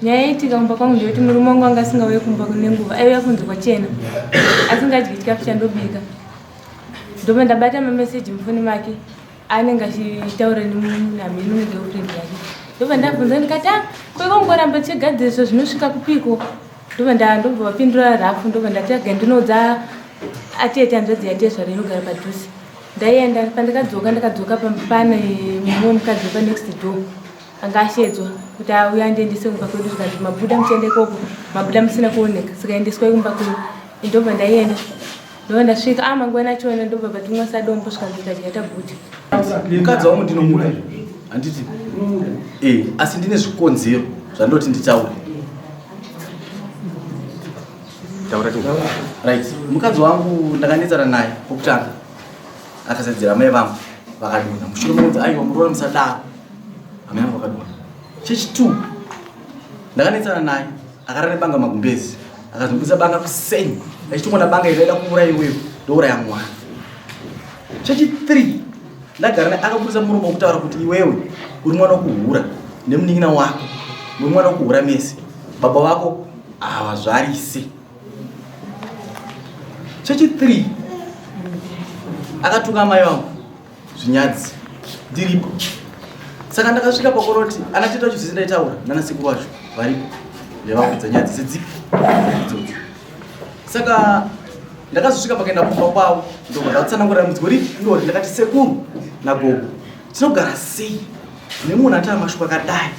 Nyaya yaitika kumba kwangu ndeyekuti murume wangu anga asingauye kumba nenguva, aiuya kunze kwachena asingadyi chikafu chandobika. Ndobva ndabata mameseji mufoni make anenge achitaura nemunhu negirlfriend yake. Ndobva ndabvunza ndikati ah, ko kungoramba tichigadziriswa zvinosvika kupiko? Ndobva ndobva vapindura rafu ndobva ndati aga ndinoudza atete hanzvadzi yatezvara inogara padhuze. Ndaienda pandakadzoka ndakadzoka pane mumwe mukadzi wepa next door anga ashedzwa kuti auye andiendese kumba kwedu zvikanzi mabuda muchienda ikoko mabuda musina kuoneka saka endeswai kumba kwedu ndobva ndaienda ndobva ndasvika a ah, mangwana achona ndobva patumwa sadombo zvikanzi tadya taguta mukadzi wangu ndinomuda handiti e asi ndine zvikonzero zvandoti nditaure taura right mukadzi wangu ndakanetsana naye kwokutanga akasadzira amai vangu vakadonha mushure mokunzi aiwa muroora musadaro amai vangu vakadonha chechi two ndakanetsana naye akarara nebanga magumbezi akazobudisa banga kuseni achitongoona banga iri raida kuuraya iwewe ndouraya mwana chechi three ndagara naye akabudisa muromo wekutaura kuti iwewe uri mwana wekuhura nemunin'ina wako muri mwana wekuhura mese baba vako havazvarise Chechi 3 akatuka amai vangu zvinyadzi ndiripo. Saka ndakasvika pakoroti ana tete vacho zvese ndaitaura nana sekuru vacho varipo ndaivaudza nyaya dzese dzipi idzodzo. Saka ndakazosvika pakaenda kumba kwavo ndobva ndatsanangurira dambudziko ripi irori ndakati sekuru nagogo tinogara sei nemunhu ataura mashoko akadai.